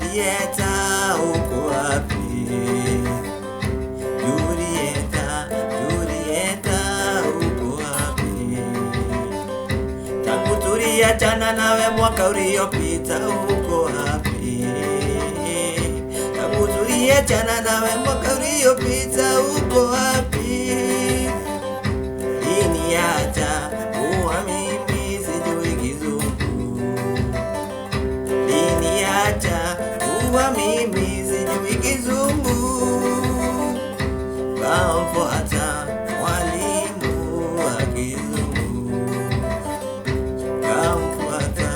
Julieta, uko wapi? Julieta, Julieta, uko wapi? Tangu tuliachana nawe mwaka uliopita, uko wapi? Tangu tuliachana nawe mwaka uliopita, uko wapi? Liniacha kuwa mimi sijui kizungu, liniacha kuwa mimi sijui kizungu, kamfuata mwalimu wa kizungu, kamfuata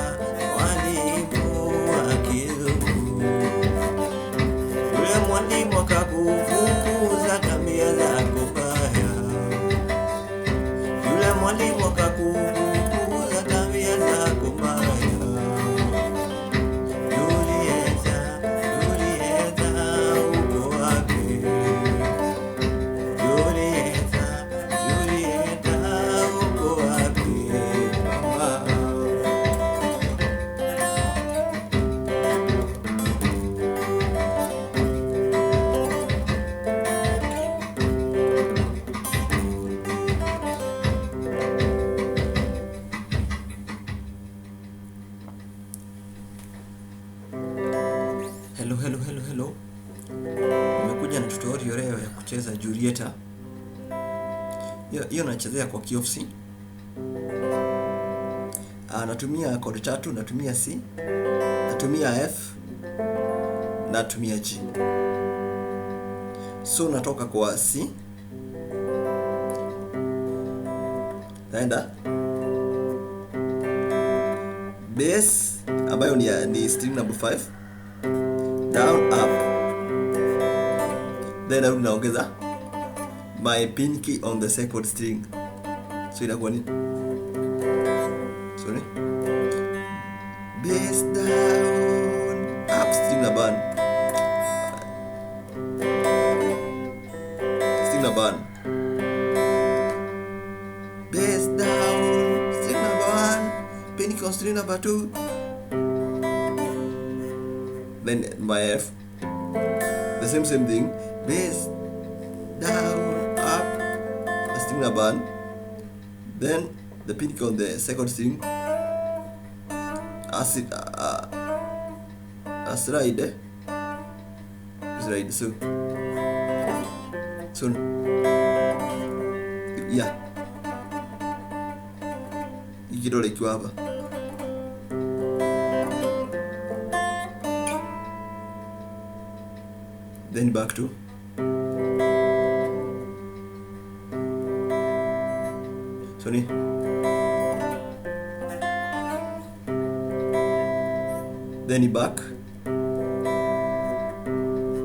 mwalimu wa kizungu. Yule mwalimu akakufukuza tabia zako mbaya, yule mwalimu akakufukuza tabia zako mbaya. Julieta, Julieta, uko wapi? Julieta, Julieta, uko wapi mama? Hello, hello, hello, hello. Nimekuja na tutorial leo ya kucheza Julieta. Hiyo nachezea kwa key of C. Natumia chord tatu, natumia C, natumia F, natumia G. So natoka kwa C, naenda bass ambayo ni string number 5, down up, then narudi naongeza my pinky on the second string, so inakuwa ni sorry, bass down up, string number 1, string number 1, bass down, string number 1, pinky on string number 2, then my F, the same thing, bass down up, string number 1, then the pinky on the second string, as it as slide, slide, so yeah, kidole ikiwa hapa, then back to sorry, then back,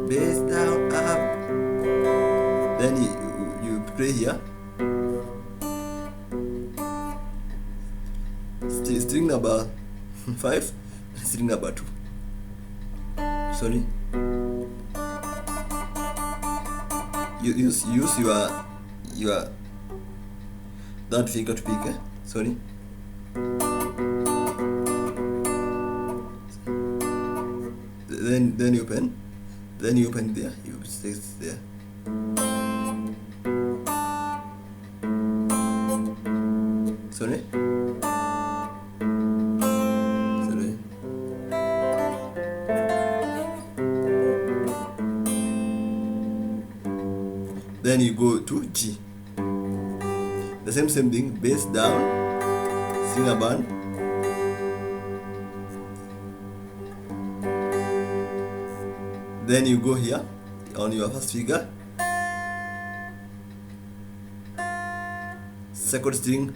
bass down up, then you play here string number 5, string number 2, sorry, you use your that finger to pick, Sorry, then you open, then you open there, you stay there, sorry, sorry, then you go to G, the same thing, bass down, string number 1, then you go here on your first finger, second string,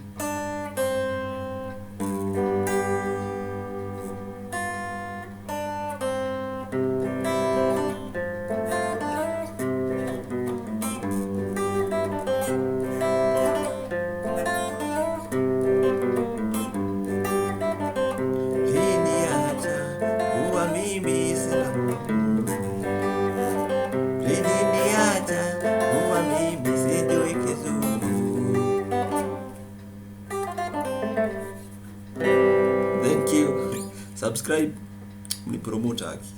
Liniacha kuwa mimi sina, liniacha kuwa mimi sijui kizungu. Thank you. Subscribe, mnipromote haki.